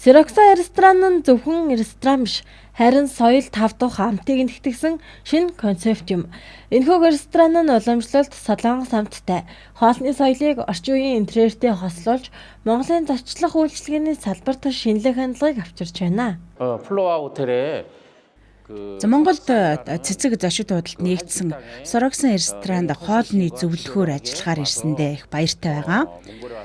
Сэрокса ресторан нь зөвхөн ресторан биш, харин соёл тав тух амтыг нэгтгэсэн шинэ концепт юм. Энэхүү ресторан нь уламжлалт солонгос амттай хоолны соёлыг орчин үеийн интерьертэй хослуулж, Монголын зочлох үйлчилгээний салбарт шинэлэг хандлагыг авчирч байна. Флоа 호텔에 За, Монголд цэцэг зочид буудалд нэгдсэн Сорогсон ресторанд хоолны зөвлөхөөр ажиллахаар ирсэндээ их баяртай байгаа.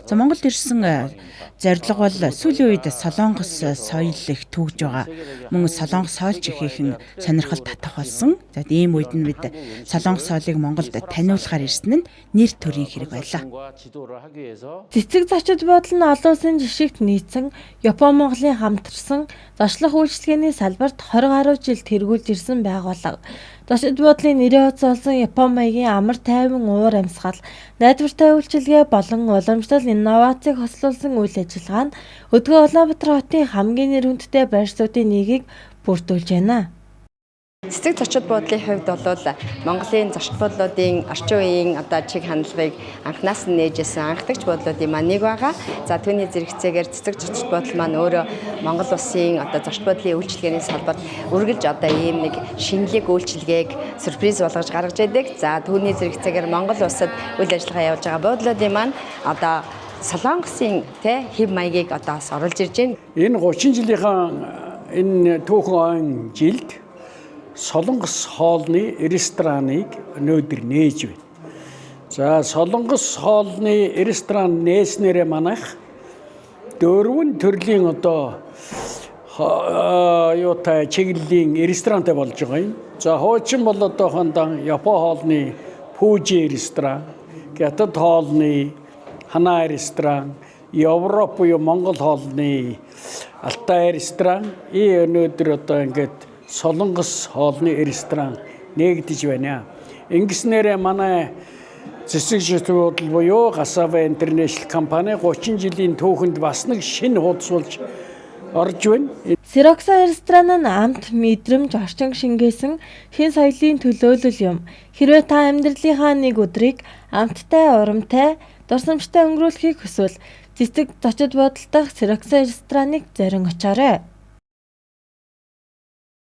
За, Монголд ирсэн зорилго бол сүүлийн үед солонгос соёл их түгж байгаа. Мөн солонгос хоолч ихээхэн сонирхол татах болсон. За, ийм үед нь бид солонгос хоолыг Монголд таниулахаар ирсэн нь нэр төрийн хэрэг байлаа. Цэцэг зочид буудал нь олон улсын жишигт нийцсэн Япон Монголын хамтарсан зочлох үйлчилгээний салбарт 20 гаруй жил тэргүүлж ирсэн байгууллага. Зочид буудлын нэрийн хуудас болсон Япон маягийн амар тайван уур амьсгал, найдвартай үйлчилгээ болон уламжлал инновацийг хослуулсан үйл ажиллагаа нь өдгөө Улаанбаатар хотын хамгийн нэр хүндтэй байршлуудын нэгийг бүрдүүлж байна. Цэцэг зочид буудлын хувьд бол Монголын зочид буудлуудын орчин үеийн одоо чиг хандлагыг анханаас нь нээжсэн анхдагч буудлуудын маань нэг байгаа. За, түүний зэрэгцээгээр цэцэг зочид буудал маань өөрөө Монгол улсын одоо зочид буудлын үйлчилгээний салбарт үргэлж одоо ийм нэг шинэлэг үйлчилгээг сюрприз болгож гаргаж байдаг. За, түүний зэрэгцээгээр Монгол улсад үйл ажиллагаа явуулж байгаа буудлуудын маань одоо Солонгосын хэв маягийг одоо бас оруулж ирж байна. Энэ 30 жилийнхаа энэ түүхэн ойн жилд Солонгос хоолны рестораныг өнөөдөр нээж байна. За, Солонгос хоолны ресторан нээснээрээ манайх дөрвөн төрлийн одоо юутай чиглэлийн ресторантай болж байгаа юм. За, хуучин бол одоохондоо Япон хоолны Фужи ресторан, Хятад хоолны Хана ресторан, Европ буюу Монгол хоолны Алтай ресторан, өнөөдөр одоо ингээд Солонгос хоолны ресторан нээгдэж байна. Ингэснээрээ манай цэцэг зочид буудал буюу Гасава International компани 30 жилийн түүхэнд бас нэг шинэ хуудас болж орж байна. Сэрокса ресторан нь амт, мэдрэмж, орчин шингээсэн шинэ соёлын төлөөлөл юм. Хэрвээ та амьдралынхаа нэг өдрийг амттай, урамтай, дурсамжтай өнгөрүүлэхийг хүсвэл цэцэг зочид буудал дахь Сэрокса рестораныг зорин очоорой.